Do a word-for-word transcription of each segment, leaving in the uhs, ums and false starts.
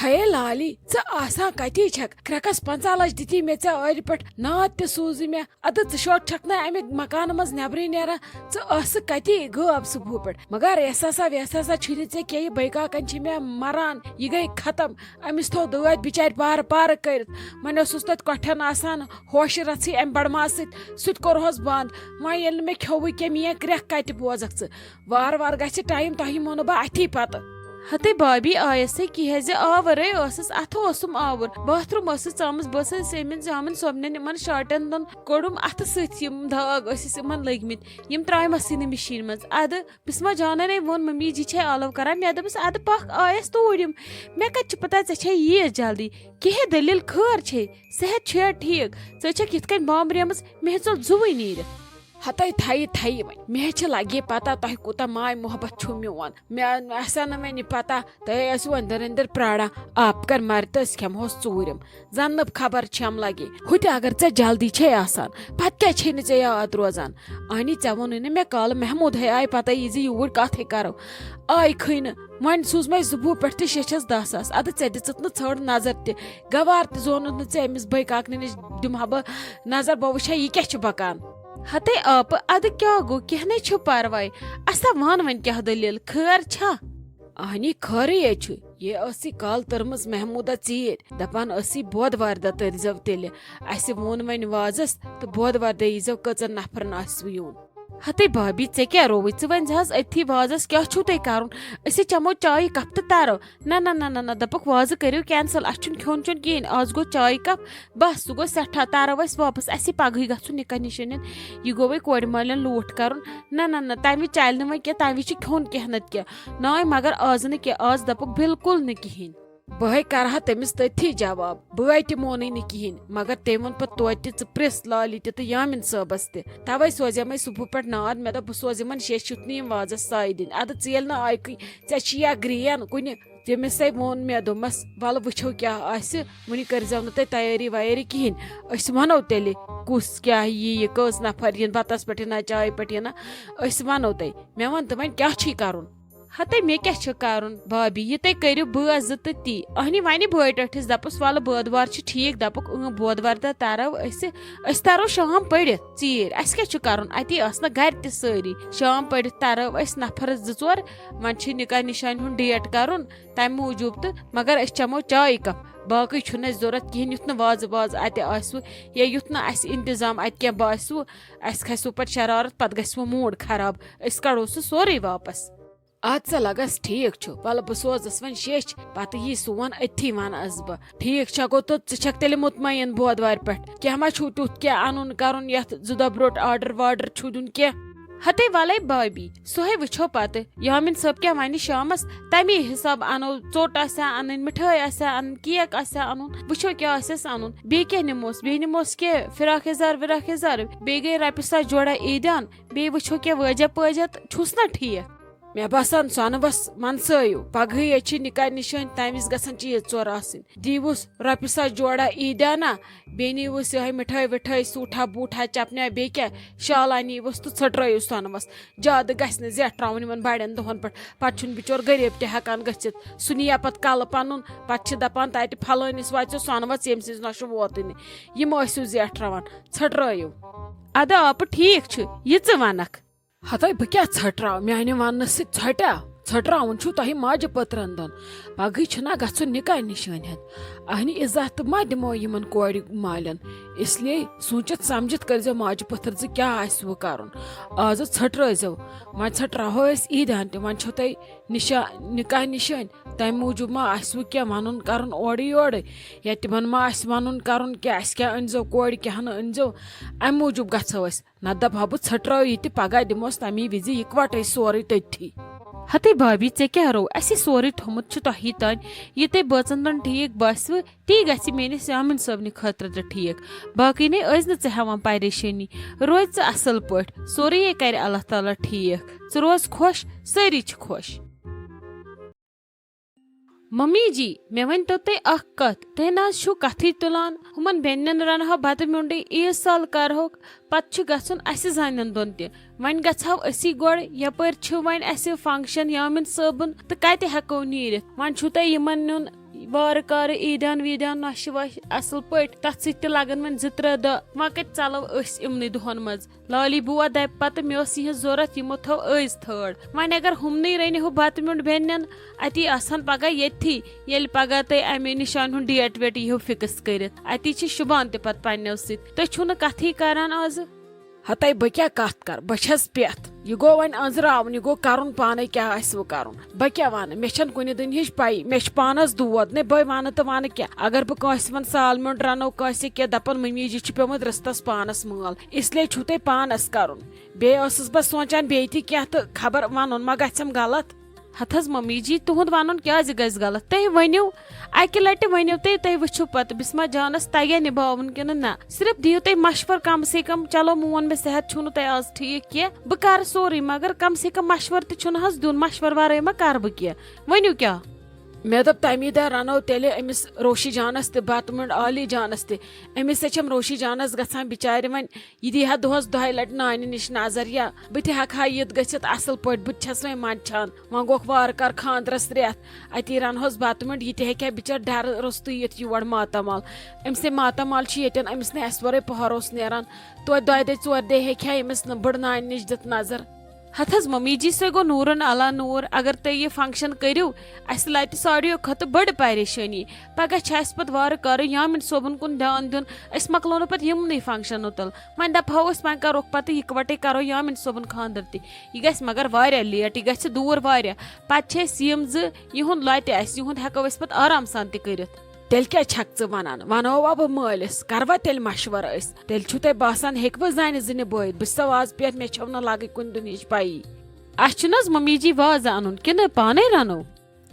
ہے lolly, ژٕ آسان کتی چھکھ؟ کرٛکس پنٛژاہ لچھ دِتی مےٚ ژےٚ أڑۍ پٮ۪ٹھ، ناد تہِ سوٗزٕے مےٚ۔ ادٕ ژٕ شوق چھکھ نہ امہِ مکانہٕ منٛز نٮ۪برٕے نیران؟ ژٕ ٲسکھ کتی غٲب صبحہٕ پٮ۪ٹھ؟ مگر احساسا وحساسا چھُے نہٕ ژےٚ کینٛہہ، یہِ بٔے کاکن چھِ مےٚ مران، یہِ گٔے ختم۔ أمِس تھوٚو دٲدۍ بِچارِ پارٕ پارٕ کٔرِتھ۔ وۄنۍ اوسُس تتہِ کۄٹھٮ۪ن آسان، ہوشہِ رژھٕے امہِ بڑماز سۭتۍ، سُہ تہِ کوٚرہوس بنٛد۔ وۄنۍ ییٚلہِ نہٕ مےٚ کھیوٚوُے کینٛہہ، میٲنۍ کرٛٮ۪کھ کتہِ بوزکھ ژٕ؟ وارٕ وارٕ گژھِ ٹایم، تۄہہِ مونو بہٕ اتھی پتہٕ۔ ہتے بابی آیس ہے کِہے زِ آ ورٲے ٲسٕس، اتھٕ اوسُم آوُر، باتھ روم ٲسٕس ژامٕژ، بہٕ ٲسٕس أمِس زامن صٲبنٮ۪ن یِمن شارٹن دۄن کوٚڑُم اتھٕ سۭتۍ، یِم داغ ٲسِس یِمن لٔگۍ مٕتۍ، یِم ترٛاومَسٕے نہٕ مِشیٖن منٛز۔ ادٕ بسمہ جانن ہے ووٚن، ممی جی چھے آلو کران۔ مےٚ دوٚپُس، ادٕ پکھ آیس توٗرۍ یِم، مےٚ کتہِ چھِ پتہ ژےٚ چھے ییٖژ جلدی؟ کِہے دٔلیٖل خٲر چھے؟ صحت چھُیا ٹھیٖک؟ ژٕ چھکھ یِتھ کٔنۍ بامبریمٕژ، مےٚ ژوٚل زُوٕے نیٖرِتھ۔ ہتے تھایہِ تھایہِ وۄنۍ، مےٚ چھِ لگے پتہ تۄہہِ کوٗتاہ ماے محبت چھُو میون۔ مےٚ آسہِ ہا نہٕ وۄنۍ یہِ پتہ، تۄہہِ ٲسِو أنٛدٕر أنٛدٕر پرٛاران۔ آپ کر مرِ تہٕ أسۍ کھٮ۪مہوس ژوٗرِم۔ زن نہٕ خبر چھٮ۪م لگے۔ ہُتہِ اگر ژےٚ جلدی چھے آسان، پتہٕ کیٛازِ چھے نہٕ ژےٚ یاد روزان؟ اہنی، ژےٚ ووٚنُے نہٕ مےٚ کالہٕ، محمود ہے آیہِ پتہ یہِ زِ یوٗرۍ کتھ ہے کرو۔ آیہِ کھٕے نہٕ۔ وۄنۍ سوٗز مےٚ زُبہٕ پٮ۪ٹھ تہِ شیچھس دَہ ساس۔ ادٕ ژےٚ دِژٕتھ نہٕ ژھٔڑ نظر تہِ۔ گوار تہِ زونُتھ نہٕ ژےٚ أمِس بٔے کاکنہِ نِش دِمہٕ ہا بہٕ نظر، بہٕ وٕچھِ ہا یہِ کیٛاہ چھُ بکان۔ ہتے آپہٕ، ادٕ کیٛاہ گوٚو؟ کینٛہہ نے چھُ پرواے۔ اسا وَن وۄنۍ کیٛاہ دٔلیٖل، خٲر چھا؟ اہنی، خٲرٕے ہے چھُ۔ یہِ ٲسٕے کالہٕ تٔرمٕژ محموٗدہ ژیٖرۍ، دپان ٲسٕے، بودوارِ دۄہ تٔرۍزیو تیٚلہِ۔ اسہِ ووٚن وۄنۍ وازس تہٕ بودوارِ دۄہ ییٖزیو، کٔژن نفرن آسِوٕ یُن۔ ہتے بھابھی، ژےٚ کیٛاہ رووُے؟ ژٕ ؤنۍ زِ حظ أتھی وازس کیٛاہ چھُو تۄہہِ کرُن؟ أسۍ ہے چمو چایہِ کپ تہٕ ترو۔ نہ، نہ، نہ، نہ، نہ، دپُکھ وازٕ کٔرِو cancel، اسہِ چھُنہٕ کھیوٚن چیوٚن کِہیٖنۍ۔ آز گوٚو چایہِ کپ، بس، سُہ گوٚو سٮ۪ٹھاہ۔ ترو أسۍ واپس، اسہِ ہے پگہٕے گژھُن نکاح نِشٲنٮ۪ن۔ یہِ گوٚو وۄنۍ کورِ مالٮ۪ن لوٗٹھ کرُن۔ نہ، نہ، نہ، تمہِ وِزِ چلہِ نہٕ وۄنۍ کینٛہہ، تمہِ وِزِ چھِ کھیوٚن کینٛہہ نتہٕ کینٛہہ۔ ناے، مگر آز نہٕ کینٛہہ، آز دپُکھ بالکل نہٕ کِہیٖنۍ۔ بہٕ ہے کرٕ ہا تٔمِس تٔتھی جواب، بٲے تہِ مونٕے نہٕ کِہیٖنۍ، مگر تٔمۍ ووٚن پتہٕ توتہِ تہِ، "ژٕ پرٛژھ لالی تہِ تہٕ یامین صٲبس تہِ۔" توے سوزیمے صبحہٕ پٮ۪ٹھ ناد، مےٚ دوٚپ، "بہٕ سوزٕ یِمن شیٚش یُتھ نہٕ یِم وازس سایہِ دِنۍ۔ ادٕ ژٕ ییٚلہِ نہٕ آیکھٕے، ژےٚ چھِ یا گرٛین کُنہِ۔" تٔمِس ہے ووٚن مےٚ، دوٚپمس، "ولہٕ وٕچھو کیٛاہ آسہِ، وُنہِ کٔرۍزیو نہٕ تُہۍ تیٲری ویٲری کِہیٖنۍ، أسۍ ونو تیٚلہِ کُس کیٛاہ یِیہِ، کٔژ نفر یِن بتس پٮ۪ٹھ یِنا، چایہِ پٮ۪ٹھ یِنا، أسۍ ونو تۄہہِ۔" مےٚ وَن تہٕ وۄنۍ کیٛاہ چھُے کرُن؟ ہتے مےٚ کیٛاہ چھُ کرُن بھابھی، یہِ تُہۍ کٔرِو بٲژ زٕ تہٕ تی۔ اہنہِ وَنہِ بٲے ٹٲٹھِس، دَپُس، "وَلہٕ بودوار چھُ ٹھیٖک۔" دَپُکھ، "اۭں، بودوار دۄہ تَرو أسہِ، أسۍ تَرو شام پٔرِتھ ژیٖرۍ، اَسہِ کیٛاہ چھُ کرُن؟ اَتی آسہٕ نہ گرِ تہِ سٲری۔ شام پٔرِتھ تَرو أسۍ نفر زٕ ژور، وۄنۍ چھِ نِکاح نِشانہِ ہُنٛد date کرُن، تَمہِ موٗجوٗب تہٕ، مگر أسۍ چٮ۪مو چایہِ کپ، باقٕے چھُنہٕ اَسہِ ضوٚرَتھ کِہیٖنۍ، یُتھ نہٕ وازٕ وازٕ اَتہِ آسِوٕ یا یُتھ نہٕ اَسہِ اِنتظام اَتہِ کینٛہہ باسِوٕ، اَسہِ کھسِوٕ پَتہٕ شرارت، پَتہٕ گژھِ وۄنۍ mood خراب، أسۍ کَڑو سُہ سورُے واپس۔" اَدٕ سا لَگس ٹھیٖک چھُ، وَلہٕ بہٕ سوزَس وۄنۍ شیٚچھ، پَتہٕ یی سُہ وَن أتھی وَنَس بہٕ۔ ٹھیٖک چھا گوٚو تہٕ ژٕ چھَکھ تیٚلہِ مطمعین بودوارِ پٮ۪ٹھ؟ کینٛہہ ما چھُو تیُتھ کینٛہہ اَنُن کَرُن یَتھ زٕ دۄہ برونٛٹھ order وارڈر چھُو دیُن کینٛہہ؟ ہتے وَلَے بھابھی، سُہ ہے وٕچھو پَتہٕ۔ یامین صٲب کیٛاہ وَنہِ شامَس، تَمی حِساب اَنو۔ ژوٚٹ آسہِ ہا اَنٕنۍ، مِٹھٲے آسہِ ہا اَنٕنۍ، cake آسہِ ہا اَنُن، وٕچھو کیٛاہ آسٮ۪س اَنُن۔ بیٚیہِ کیٛاہ نِموس؟ بیٚیہِ نِموس کینٛہہ فراک یَزار وِراک یَزار، بیٚیہِ گٔے رۄپیہِ ساس جوڑا عیٖدیان۔ بیٚیہِ وٕچھو کینٛہہ وٲجہ پٲجہ تہٕ چھُس نہ ٹھیٖک۔ مےٚ باسان سۄنہٕ وَس منٛدسٲیِو، پگہٕے ییٚتہِ چھِ نِکاح نِشٲنۍ، تَمہِ وِزِ گژھن چیٖز ژور آسٕنۍ۔ دیٖوُس رۄپیہِ ساس جوڑا عیٖدیانہ، بیٚیہِ نیٖوُس یِہوٚے مِٹھٲے وِٹھٲے، سوٗٹھا بوٗٹھا، چپنیا، بیٚیہِ کیٛاہ شالا نیٖوُس تہٕ ژھٔٹرٲیِو سۄنہٕ وَس۔ زیادٕ گژھِ نہٕ زیٹھراوُن یِمَن بَڑٮ۪ن دۄہَن پٮ۪ٹھ، پَتہٕ چھُنہٕ بِچور غریٖب تہِ ہٮ۪کان گٔژھِتھ۔ سُہ نِیا پَتہٕ کَلہٕ پَنُن، پَتہٕ چھِ دَپان تَتہِ پھلٲنِس واتہِ سۄنہٕ وَس، ییٚمہِ سٕنٛز نۄشہِ ووتٕے نہٕ۔ یِم ٲسِو زیٹھراوان، ژھٔٹرٲیِو۔ اَدٕ آپہٕ ٹھیٖک چھُ، یہِ ژٕ وَنَکھ۔ ہتاے، بہٕ کیٛاہ ژھٹراو؟ میانہِ وننہٕ سۭتۍ ژھٹیا؟ ژھٹراوُن چھُو تۄہہِ ماجہِ پٔترن دۄن۔ پگہٕے چھُنہ گژھُن نکاح نِشٲنۍ ہٮ۪تھ۔ اہنہِ عزت تہٕ ما دِمو یِمن کورِ مالٮ۪ن۔ اس لیے سوٗنچِتھ سمجھِتھ کٔرۍزیو ماجہِ پٔتھر زِ کیٛاہ آسِوٕ کرُن۔ آزٕ ژھٹرٲیزیو۔ وۄنۍ ژھٹراوہو أسۍ عیٖدیان تہِ۔ وۄنۍ چھو تۄہہِ نِشا-، نکاح نِشٲنۍ۔ تمہِ موٗجوٗب ما آسِوٕ کینٛہہ ونُن کرُن اورٕ یورٕ؟ یا تِمن ما آسہِ ونُن کرُن کہِ اسہِ کیٛاہ أنۍزیو کورِ، کیٛاہ نہٕ أنۍزیو؟ امہِ موٗجوٗب گژھو أسۍ۔ نتہٕ دپہٕ ہا بہٕ، ژھٔٹرٲو یہِ تہِ، پگاہ دِموس تمی وِزِ یِکوٹے سورُے تٔتھی۔ ہتے بھابھی، ژےٚ کیٛاہ روو؟ اسی سورُے تھوٚمُت چھُ تۄہی تانۍ۔ یہِ تۄہہِ بٲژن دۄن ٹھیٖک باسِوٕ، تی گژھِ میٲنِس یامین صٲبنہِ خٲطرٕ تہِ ٹھیٖک۔ باقٕے نے ٲسۍ نہٕ ژےٚ ہٮ۪وان پریشٲنی۔ روزِ ژٕ اصل پٲٹھۍ، سورُے یے کرِ اللہ تعالیٰ ٹھیٖک۔ ژٕ روز خۄش، سٲری چھِ خۄش۔ ممی جی، مےٚ ؤنۍتو تُہۍ اکھ کتھ، تُہۍ نہ حظ چھِو کتھٕے تُلان۔ ہُمن بیٚنٮ۪ن رنہٕ ہا بتہٕ میوٚنڈٕے، عیٖذ سال کرہوکھ، پتہٕ چھُ گژھُن اسہِ زنٮ۪ن دۄن تہِ۔ وۄنۍ گژھو أسی گۄڈٕ، یپٲرۍ چھُ وۄنۍ اسہِ function یامین صٲبُن، تہٕ کتہِ ہٮ۪کو نیٖرِتھ؟ وۄنۍ چھُو تۄہہِ یِمن نیُن، وارٕ کارٕ عیٖدیان ویٖدیان نۄشہِ وۄشہِ اصل پٲٹھۍ، تتھ سۭتۍ تہِ لگن وۄنۍ زٕ ترٛےٚ دۄہ۔ وۄنۍ کتہِ ژلو أسۍ یِمنٕے دۄہن منٛز؟ لالی بُوا دپہِ پتہٕ، مےٚ اوس یِہنٛز ضروٗرت، یِمو تھٲو أزۍ تھٲڑ۔ وۄنۍ اگر ہُمنٕے رٔنہِ ہُہ بتہٕ میوٚنٛڈ بیٚنٮ۪ن، اتی آسہٕ ہن پگاہ ییٚتھی، ییٚلہِ پگاہ تُہۍ امے نشانہِ ہُنٛد ڈیٹ ویٹ یِہو فکس کٔرِتھ۔ اتی چھِ شوٗبان تہِ پتہٕ پننیو سۭتۍ۔ تُہۍ چھِو نہٕ کتھٕے کران آزٕ۔ ہتے بہٕ کیٛاہ کتھ کرٕ، بہٕ چھس پٮ۪تھ۔ یہِ گوٚو وۄنۍ أنٛزراوُن، یہِ گوٚو کرُن پانے، کیٛاہ آسہِ وۄنۍ کرُن؟ بہٕ کیٛاہ ونہٕ، مےٚ چھنہٕ کُنہِ دُنہِچ پیی، مےٚ چھُ پانس دود، نے بہٕ ونہٕ تہٕ ونہٕ کیٛاہ؟ اگر بہٕ کٲنٛسہِ ونہٕ سال میوٚنٛڈ رنو کٲنٛسہِ کینٛہہ، دپن ممی جی چھُ پیومُت رستس پانس مٲل، اس لیے چھُو تۄہہِ پانس کرُن۔ بیٚیہِ ٲسٕس بہٕ سونٛچان بیٚیہِ تہِ کینٛہہ تہٕ خبر ونُن ما گژھٮ۪م غلط۔ ہتہٕ حظ ممی جی، تُہُنٛد ونُن کیٛازِ گژھِ غلط؟ تُہۍ ؤنِو، اکہِ لٹہِ ؤنِو تُہۍ، تُہۍ وٕچھِو پتہٕ بسمہ جانس تگیا نباوُن کِنہٕ نہ۔ صرف دِیِو تُہۍ مشور کم سے کم۔ چلو، مون مےٚ صحت چھُنہٕ تۄہہِ آز ٹھیٖک کینٛہہ، بہٕ کرٕ سورُے، مگر کم سے کم مشور تہِ چھُنہٕ حظ دیُن، مشور ورٲے ما کرٕ بہٕ کینٛہہ؟ ؤنِو کیٛاہ؟ مےٚ دوٚپ تمی دۄہ رنو تیٚلہِ أمِس روشی جانس تہِ بتہٕ میوٚنٛڈ عالی جانس تہِ۔ أمِس سۭتۍ چھم روشی جانس گژھان بچارِ وۄنۍ، یہِ دی ہا دۄہس دۄیہِ لٹہِ نانہِ نِش نظر، یا بہٕ تہِ ہٮ۪کہٕ ہا یِتھ گٔژھِتھ اصل پٲٹھۍ، بہٕ تہِ چھس وۄنۍ منٛدچھان۔ وۄنۍ گوٚکھ وارٕ کارٕ خانٛدرس رٮ۪تھ، اتی رنہوس بتہٕ میوٚنٛڈ، یہِ تہِ ہیٚکہِ ہا بچٲر ڈرٕ روٚستُے یِتھ یور ماتامال۔ أمۍ سٕے ماتامال چھُ ییٚتٮ۪ن أمِس نہٕ اسہِ ورٲے پہروس نیران۔ توتہِ دۄیہِ دۄہہِ ژورِ دۄہہِ ہیٚکہِ ہا أمِس نہٕ بٕڑ نانہِ نِش دِتھ نظر۔ ہتہٕ حظ ممی جی، سُے گوٚو نوٗرن علا نوٗر۔ اگر تُہۍ یہِ فنکشن کٔرِو، اسہِ لٹہِ ساروِیو کھۄتہٕ بٔڑ پریشٲنی۔ پگاہ چھِ اسہِ پتہٕ وارٕ کارٕ یامین صٲبُن کُن دیان دیُن۔ أسۍ مۄکلاونہٕ پتہٕ یِمنٕے فنکشنو تل۔ وۄنۍ دپہو أسۍ، وۄنۍ کرو پتہٕ یِکوٹے کرو یامین صٲبُن خانٛدر تہِ۔ یہِ گژھِ مگر واریاہ لیٹ، یہِ گژھِ دوٗر واریاہ۔ پتہٕ چھِ أسۍ یِم زٕ، یِہُنٛد لۄتہِ آسہِ، یِہُنٛد ہٮ۪کو أسۍ پتہٕ آرام سان تہِ کٔرِتھ۔ تیٚلہِ کیٛاہ چھکھ ژٕ ونان؟ ونہو وا بہٕ مٲلِس، کروا تیٚلہِ مشورٕ أسۍ؟ تیٚلہِ چھُو تۄہہِ باسان ہیٚکوٕ زنہِ زٕ نبٲوِتھ؟ بہٕ چھسو آز پٮ۪ٹھ، مےٚ چھو نہٕ لگٕنۍ کُنہِ دُنہِچ پیی۔ اسہِ چھُنہٕ حظ ممی جی وازٕ انُن کِنہٕ پانے رنو؟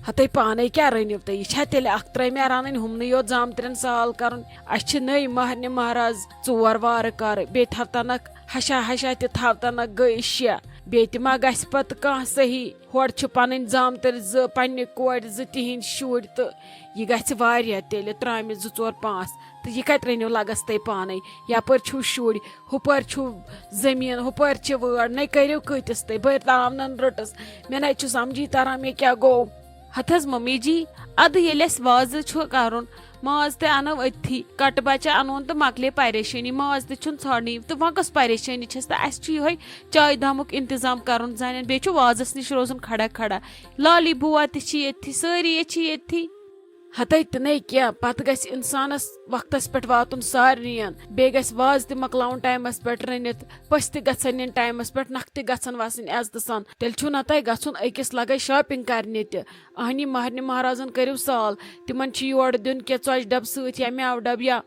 ہتے پانے کیٛاہ رٔنِو تُہۍ؟ یہِ چھا تیٚلہِ اکھ ترٲمیا رنٕنۍ، ہُمنٕے یوت زامترٮ۪ن سال کرُن؟ اسہِ چھِ نٔے مہرنہِ مہراز ژور وارٕ کارٕ، بیٚیہِ تھاوتنکھ ہشا ہشا تہِ تھاوتنکھ گٔے شےٚ۔ بیٚیہِ تہِ ما گژھِ پتہٕ کانٛہہ صحیح؟ ہورٕ چھِ پنٕنۍ زامتٕرۍ زٕ، پننہِ کورِ زٕ، تِہنٛدۍ شُرۍ، تہٕ یہِ گژھِ واریاہ تیٚلہِ ترامہِ زٕ ژور پانٛژھ۔ تہٕ یہِ کتہِ رٔنِو لگس تُہۍ پانے؟ یپٲرۍ چھُو شُرۍ، ہُپٲرۍ چھُو زٔمیٖن، ہُپٲرۍ چھِ وٲر، نے کٔرِو کۭتِس تُہۍ؟ بہٕ تاونن رٔٹٕس، مےٚ نے چھُ سمجھی تران مےٚ کیٛاہ گوٚو۔ ہتہٕ حظ ممی جی، ادٕ ییٚلہِ اسہِ وازٕ چھُ کرُن، ماز تہِ انو أتھی، کٹہٕ بچہ انون تہٕ مۄکلے پریشٲنی، ماز تہِ چھُنہٕ ژھانڈنٕے، تہٕ وۄنۍ کۄس پریشٲنی چھس؟ تہٕ اسہِ چھُ یِہوے چایہِ دامُک انتظام کرُن زنٮ۪ن، بیٚیہِ چھُ وازس نِش روزُن کھڑا کھڑا۔ لالی بُوا تہِ چھِ ییٚتھی، سٲری ییٚتہِ چھِ ییٚتھی۔ ہتے تہِ نے کینٛہہ، پتہٕ گژھِ انسانس وقتس پٮ۪ٹھ واتُن سارنٕین، بیٚیہِ گژھِ وازٕ تہِ مۄکلاوُن ٹایمس پٮ۪ٹھ رٔنِتھ، پٔژھۍ تہِ گژھن نِنۍ ٹایمس پٮ۪ٹھ، نکھٕ تہِ گژھن وسٕنۍ عزتہٕ سان۔ تیٚلہِ چھُو نہ تۄہہِ گژھُن أکِس لگے شاپنگ کرنہِ تہِ۔ اہنی مہرنہِ مہرازن کٔرِو سال، تِمن چھُ یورٕ دیُن کینٛہہ ژۄچہِ ڈبہٕ سۭتۍ یا مٮ۪وٕ ڈبہٕ، یا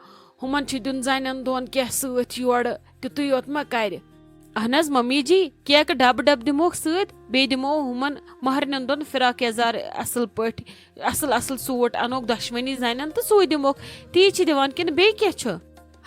ہُمن چھُ دیُن زنٮ۪ن دۄن کینٛہہ سۭتۍ یورٕ، تیُتُے یوت ما کرِ؟ اہن حظ ممی جی، کیکہٕ ڈبہٕ ڈبہٕ دِموکھ سۭتۍ، بیٚیہِ دِمو ہُمن مہرنٮ۪ن دۄن فراک یزار اصل پٲٹھۍ، اصل اصل سوٗٹ انوکھ دۄشوٕنی زنٮ۪ن تہٕ سُے دِموکھ۔ تی چھِ دِوان کِنہٕ بیٚیہِ کینٛہہ چھُ؟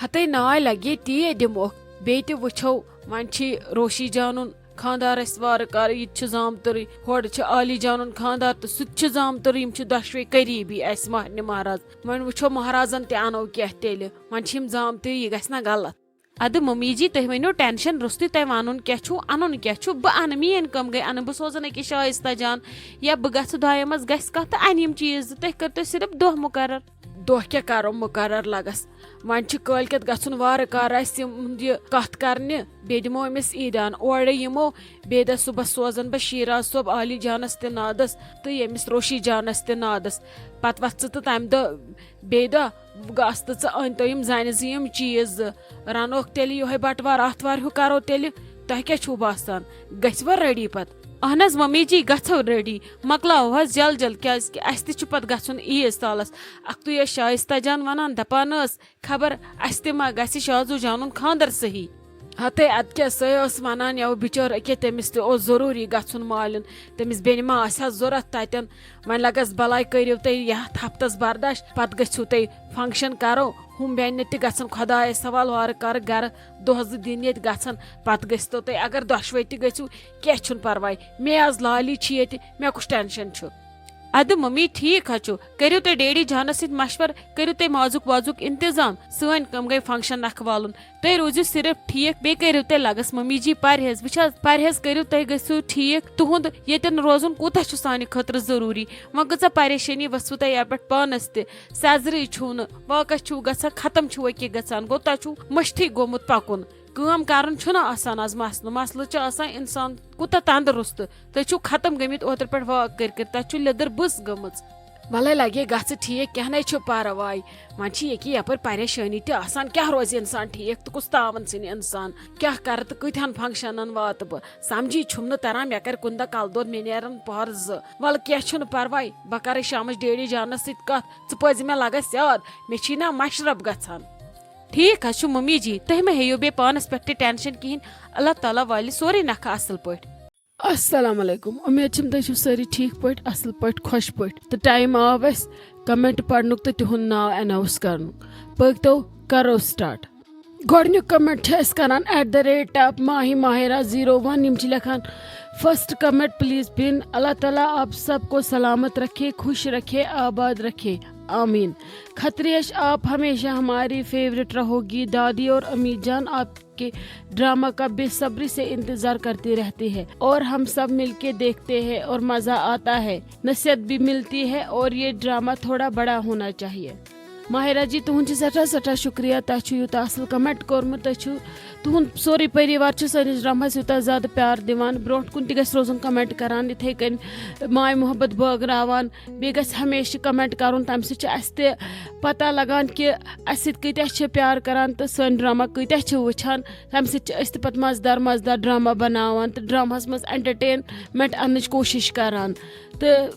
ہتے ناے لگہِ تی دِموکھ، بیٚیہِ تہِ وٕچھو۔ وۄنۍ چھِ روشی جانُن خاندار اسہِ وارٕ کارٕ، یہِ تہِ چھُ زامتُرٕے، ہورٕ چھُ عالی جانُن خاندار تہٕ سُہ تہِ چھُ زامتُرٕے، یِم چھِ دۄشوے قریٖبی اسہِ مہرنہِ مہراز۔ وۄنۍ وٕچھو مہرازن تہِ انو کینٛہہ تیٚلہِ، وۄنۍ چھِ یِم زامتٕرٕے، یہِ گژھِ نہ غلط۔ ادٕ ممی جی، تُہۍ ؤنِو ٹینشن روٚستُے، تۄہہِ ونُن کیٛاہ چھُو، انُن کیٛاہ چھُ، بہٕ انہٕ، میٲنۍ کٲم گٔے انٕنۍ، بہٕ سوزن أکِس شایستہ جان یا بہٕ گژھٕ دۄیو منٛز گژھِ کانٛہہ تہٕ انہِ یِم چیٖز زٕ، تُہۍ کٔرۍتو صرف دۄہ مقرر۔ دۄہ کیٛاہ کرو مقرر لگس؟ وۄنۍ چھِ کٲلۍ کٮ۪تھ گژھُن وارٕ کارٕ اسہِ یِہُنٛد یہِ کتھ کرنہِ، بیٚیہِ دِمو أمِس عیٖدیان۔ اورے یِمو، بیٚیہِ دۄہ صُبحس سوزن بہٕ شیراز صٲب عالی جانس تہِ نادس تہٕ ییٚمِس روشی جانس تہِ نادس۔ پتہٕ وۄتھ ژٕ تہٕ تمہِ دۄہ بیٚیہِ دۄہ گژھ تہٕ ژٕ أنۍ تو یِم زنہِ زٕ یِم چیٖز زٕ۔ رنوکھ تیٚلہِ یِہوٚے بٹوار آتھوار ہیوٗ کرو تیٚلہِ۔ تۄہہِ کیٛاہ چھُو باسان؟ گژھِ وۄنۍ ریڈی پتہٕ؟ اہن حظ ممی جی، گژھو ریڈی، مۄکلاوو حظ جل جل، کیٛازِ کہِ اسہِ تہِ چھُ پتہٕ گژھُن عیٖد سالس۔ اکھتُے ٲس شایستہ جان ونان، دپان ٲس، خبر اسہِ تہِ ما گژھِ شازو جانُن خاندر صحیح۔ ہتے ادٕ کیٛاہ، سۄے ٲس ونان، یَوٕ بِچٲر أکیٛاہ تٔمِس تہِ اوس ضروٗری گژھُن مالیُن، تٔمِس بیٚنہِ ما آسہِ ہا ضوٚرتھ تتٮ۪ن۔ وۄنۍ لگس بلاے، کٔرِو تُہۍ یتھ ہفتس برداش، پتہٕ گٔژھِو تُہۍ فنکشن کرو، ہُم بیٚنہِ تہِ گژھن خۄدایس حوال وارٕ کارٕ گرٕ، دۄہ زٕ دِن ییٚتہِ گژھن، پتہٕ گٔژھتو تُہۍ اگر دۄشوے تہِ گٔژھِو، کینٛہہ چھُنہٕ پرواے، مےٚ آز لالی چھِ ییٚتہِ، مےٚ کُس ٹینشن چھُ۔ ادٕ ممی، ٹھیک ہا چھُ، کٔرِو تُہۍ ڈیڈی جانس سۭتۍ مشور، کٔرِو تُہۍ مازُک وازُک انتظام، سٲنۍ کٲم گٔے فنکشن نکھٕ والُن۔ تُہۍ روٗزِو صرف ٹھیک، بیٚیہِ کٔرِو تُہۍ لگس ممی جی پرہیز۔ وٕچھ حظ، پرہیز کٔرِو، تُہۍ گٔژھِو ٹھیک۔ تُہُنٛد ییٚتٮ۪ن روزُن کوٗتاہ چھُ سانہِ خٲطرٕ ضروٗری۔ وۄنۍ کۭژاہ پریشٲنی ؤژھوٕ تۄہہِ یپٲرۍ پانس تہِ؟ سیزرٕے چھُو نہٕ، واقعہ چھُو گژھان، ختم چھُو أکے گژھان، گوٚو تۄہہِ چھُو مٔشتھٕے گوٚمُت پکُن۔ کٲم کرُن چھُنہٕ آسان از مسلہٕ، مسلہٕ چھُ آسان انسان کوٗتاہ تندرست۔ تُہۍ چھِو ختم گٔمٕتۍ اوترٕ پٮ۪ٹھ واک کٔرۍ کٔرۍ، تۄہہِ چھُ لیٚدٕر بٕس گٔمٕژ۔ وَلَے لَگے گژھِ ٹھیٖک، کینٛہہ نَے چھُ پَرواے۔ وۄنۍ چھِ ییٚکیٛاہ یَپٲرۍ پریشٲنی تہِ آسان، کیٛاہ روزِ اِنسان ٹھیٖک تہٕ کُس تاوَن ژھٕنہِ اِنسان؟ کیٛاہ کَرٕ تہٕ کۭتِہَن فنٛکشَنَن واتہٕ بہٕ؟ سَمجھی چھُم نہٕ تَران، مےٚ کَرِ کُنہِ دۄہ کَلہٕ دود، مےٚ نیرَن پَہَر زٕ۔ وَلہٕ کینٛہہ چھُنہٕ پَرواے، بہٕ کَرَے شامَس ڈیڈی جانَس سۭتۍ کَتھ، ژٕ پٲزِ مےٚ لَگَس یاد، مےٚ چھی نا مَشرَف گژھان۔ ٹھیٖک حظ چھُ ممی جی، تُہۍ مہ ہیٚیِو بیٚیہِ پانَس پٮ۪ٹھ تہِ ٹٮ۪نشَن کِہیٖنۍ، اللہ تعالیٰ والہِ سورُے نکھٕ اَصٕل پٲٹھۍ۔ السلام علیکم، امید چھم تُہۍ چھِو سٲری ٹھیٖک پٲٹھۍ، اَصٕل پٲٹھۍ، خۄش پٲٹھۍ۔ تہٕ ٹایم آو اَسہِ کمنٹ پرنُک تہٕ تِہُنٛد ناو اناؤنس کرنُک۔ پٔکۍتو، کرو سٹارٹ۔ گۄڈٕنیُک کمنٹ چھِ أسۍ کران at the rate of ماہی ماہرہ زیٖرو ون۔ یِم چھِ لیکھان، فرسٹ کمنٹ پلیز پن، اللہ تعالیٰ آپ سب کو سلامت رکھے، خوش رکھے، آباد رکھے، آمین۔ خطریش، آپ ہمیشہ ہماری فیورٹ رہو گی۔ دادی اور امی جان آپ کے ڈرامہ کا بے صبری سے انتظار کرتے رہتے ہیں اور ہم سب مل کے دیکھتے ہیں اور مزہ آتا ہے، نصیحت بھی ملتی ہے اور یہ ڈرامہ تھوڑا بڑا ہونا چاہیے۔ ماہرہ جی، تُہُنٛد چھُ سٮ۪ٹھاہ سٮ۪ٹھاہ شُکریہ، تۄہہِ چھُ یوٗتاہ اَصٕل کمنٹ کوٚرمُت، تۄہہِ چھُ، تُہُنٛد سورُے پٔریوار چھُ سٲنِس ڈراماہَس یوٗتاہ زیادٕ پیار دِوان، برونٛٹھ کُن تہِ گژھِ روزُن کمنٹ کران، یِتھَے کٔنۍ ماے محبت بٲگراوان، بیٚیہِ گژھِ ہمیشہِ کمنٹ کرُن، تَمہِ سۭتۍ چھُ اَسہِ تہِ پتہ لگان کہِ اَسہِ سۭتۍ کۭتیٛاہ چھِ پیار کران تہٕ سٲنۍ ڈرامہ کۭتیٛاہ چھِ وٕچھان، تَمہِ سۭتۍ چھِ أسۍ تہِ پتہٕ مزٕدار مزٕدار ڈرامہ بناوان تہٕ ڈراماہَس منٛز انٹرٹینمنٹ اننٕچ کوٗشِش کران۔ تہٕ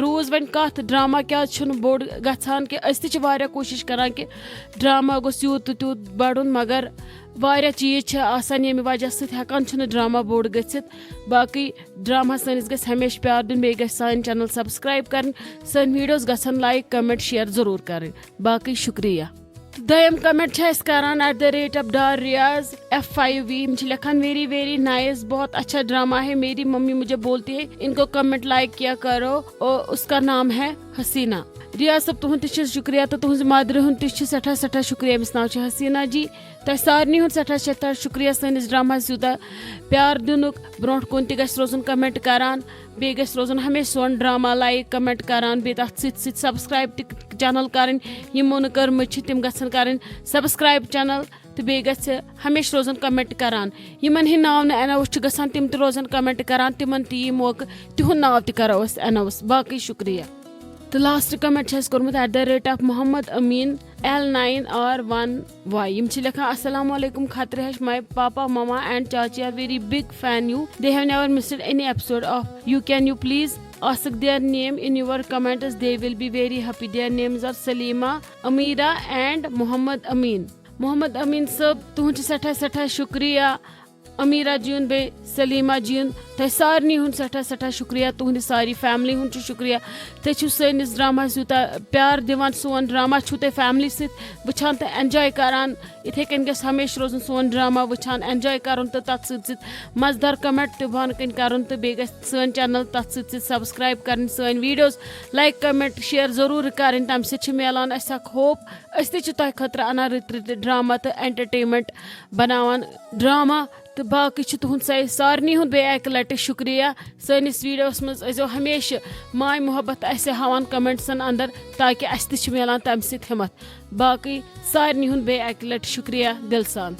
روٗز وۄنۍ کَتھ، ڈرامہ کیٛازِ چھُنہٕ بوٚڑ گژھان کہِ أسۍ تہِ چھِ واریاہ کوٗشِش کران کہِ ڈرامہ گوٚژھ یوٗت تہٕ تیوٗت بَڑُن، مگر واریاہ چیٖز چھِ آسان ییٚمہِ وجہ سۭتۍ ہٮ۪کان چھُنہٕ ڈرامہ بوٚڑ گٔژھِتھ۔ باقٕے ڈرامہ سٲنِس گژھِ ہمیشہِ پیار دیُن، بیٚیہِ گژھِ سانہِ چینل سبسکرایب کرٕنۍ، سٲنۍ ویڈیوز گژھن لایک، کمنٹ، شیئر ضروٗر کرٕنۍ۔ باقٕے شُکریہ۔ تہٕ دوٚیِم کمنٹ چھِ اَسہِ کران at the rate of Dar Riyaz F five V. یِم چھِ لیکھان، ویری ویری نائس، بہت اچھا ڈرامہ ہے، میری ممی مجھے بولتی ہے ان کو کمنٹ لائک کیا کرو اور اس کا نام ہے حسینہ۔ ریاض صٲب، تُہُنٛد تہِ چھُ شُکریہ تہٕ تُہٕنٛزِ مدرِ ہُنٛد تہِ چھُ سٮ۪ٹھاہ سٮ۪ٹھاہ شُکریہ، أمِس ناو چھُ حسینہ جی۔ تۄہہِ سارنٕے ہُنٛد سٮ۪ٹھاہ سٮ۪ٹھاہ شُکریہ سٲنِس ڈراماہَس یوٗتاہ پیار دِنُک۔ برونٛٹھ کُن تہِ گژھِ روزُن کمنٹ کران، بیٚیہِ گژھِ روزُن ہمیشہِ سون ڈرامہ لایک، کمنٹ کران، بیٚیہِ تَتھ سۭتۍ سۭتۍ سبسکرایب تہِ چینل کرٕنۍ۔ یِمو نہٕ کٔرمٕژ چھِ، تِم گژھن کرٕنۍ سبسکرایب چینل، تہٕ بیٚیہِ گژھِ ہمیشہِ روزُن کمنٹ کران۔ یِمن ہٕنٛدۍ ناو نہٕ اناؤنس چھِ گژھان، تِم تہِ روزن کمنٹ کران، تِمن تہِ یی موقعہٕ، تِہُنٛد ناو تہِ کرو أسۍ اناؤنس۔ باقٕے شُکریہ۔ تہٕ لاسٹ کمنٹ چھِ اَسہِ کوٚرمُت at the rate of Mohammad Amin L nine R one Y. یِم چھِ لیکھان، السلام علیکم خطرٕ ہش، my papa, mama and chachi are very big fan you, they have never missed any episode of you, can you please ask their name in your comments, they will be very happy, their names are Salima, Amira and Mohammad Amin. Mohammad Amin صٲب، تُہُنٛد چھُ سٮ۪ٹھاہ سٮ۪ٹھاہ شُکریہ۔ امیرہ جی ہُنٛد بیٚیہِ سلیمہ جی ہُنٛد، تۄہہِ سارنٕے ہُنٛد سٮ۪ٹھاہ سٮ۪ٹھاہ شُکریہ، تُہٕنٛدِ ساری فیملی ہُنٛد چھُ شُکریہ۔ تُہۍ چھِو سٲنِس ڈراماہَس یوٗتاہ پیار دِوان، سون ڈراما چھُو تُہۍ فیملی سۭتۍ وٕچھان تہٕ انجاے کران۔ یِتھَے کٔنۍ گژھِ ہمیشہِ روزُن سون ڈراما وٕچھان، انجاے کرُن تہٕ تَتھ سۭتۍ سۭتۍ مزٕدار کمنٹ تہِ بۄنہٕ کَنۍ کرُن، تہٕ بیٚیہِ گژھِ سٲنۍ چینل تَتھ سۭتۍ سۭتۍ سبسکرایب کرٕنۍ، سٲنۍ ویڈیوز لایک، کمنٹ، شیئر ضروٗر کرٕنۍ۔ تَمہِ سۭتۍ چھِ میلان اَسہِ اکھ ہوپ، أسۍ تہِ چھِ تۄہہِ خٲطرٕ اَنان رٕتۍ رٕتۍ ڈراما تہٕ انٹرٹینمنٹ بناوان ڈراما۔ تہٕ باقٕے چھُ تُہُنٛد سا-، سارنٕے ہُنٛد بیٚیہِ اَکہِ لَٹہِ شُکریہ۔ سٲنِس ویڈیوَس منٛز ٲسۍزیو ہمیشہِ ماے محبت اَسہِ ہاوان کمنٹسَن اندر، تاکہِ اَسہِ تہِ چھِ میلان تَمہِ سۭتۍ ہمت۔ باقٕے سارنٕے ہُنٛد بیٚیہِ اَکہِ لَٹہِ شُکریہ دِلہٕ سان۔